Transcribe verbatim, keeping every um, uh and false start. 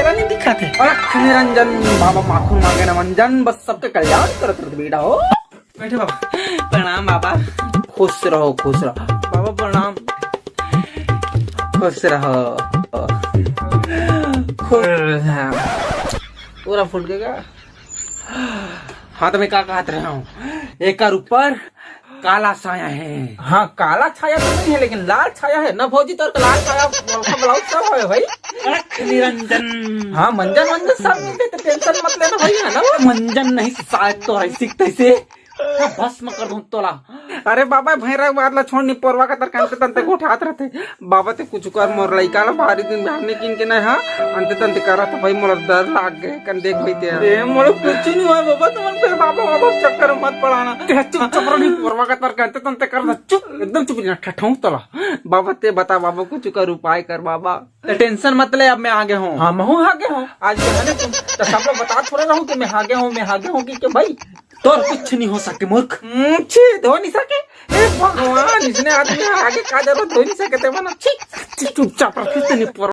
तेरा नहीं दिखा थे। अख निरंजन बाबा माखुन मांगे ना मंजन, बस सबके कल्याण करत रहते बेटा हो। बैठे बाबा। प्रणाम बाबा। खुश रहो, खुश रहो। बाबा प्रणाम। खुश रहो। खुश रहो। पूरा फूल के का? हाँ, तो मैं का कहत रहा हूँ, एकर ऊपर काला छाया है। हाँ, काला छाया तो नहीं है, लेकिन लाल छाया है ना भौजी, तोर लाल छाया, मलखा ब्लाउज सब है भाई। अख निरंजन। हाँ, मंजन वंजन सब मिलते, तो टेंशन मत लेना भाई, है ना वो? मंजन नहीं, साले तोर ऐसी तैसे भस्म कर दूं तोला। अरे बाबा, भैरव बात ला छोड़, निपोरवा का तरकंते तंते को उठात रहते। बाबा ते कुछ कर, मोर लइका ला भारी दिन बिहान ने किन के नहीं, हाँ, अंते तंते करा था भाई, मोला डर लाग गए, कन देख भाई ते। ए, मोला कुछ नहीं हुआ बाबा, तुमन फिर बाबा, बाबा चक्कर में मत पड़ाना। ते चुप, चुप रहो, निपोरवा का तरकंते तंते कर, चुप, एकदम चुप, ना ठठाऊं तोला। बाबा ते बता बाबा, कुछ कर उपाय कर बाबा। ते टेंशन मत ले, अब मैं आगे हूँ। हाँ, महू आगे हूँ। आज जो है ना तुम, तो सब लोग बता थोड़ा रहूँ कि मैं आगे हूँ, मैं आगे हूँ कि, कि भाई, तोर कुछ नहीं हो सके मूर्ख। हम्म, छी, धो नहीं सके। ए भगवान, इसने आदमी आगे का जरूरत हो नहीं सके ते बना। छी, छी, चुपचाप रख, कितने पर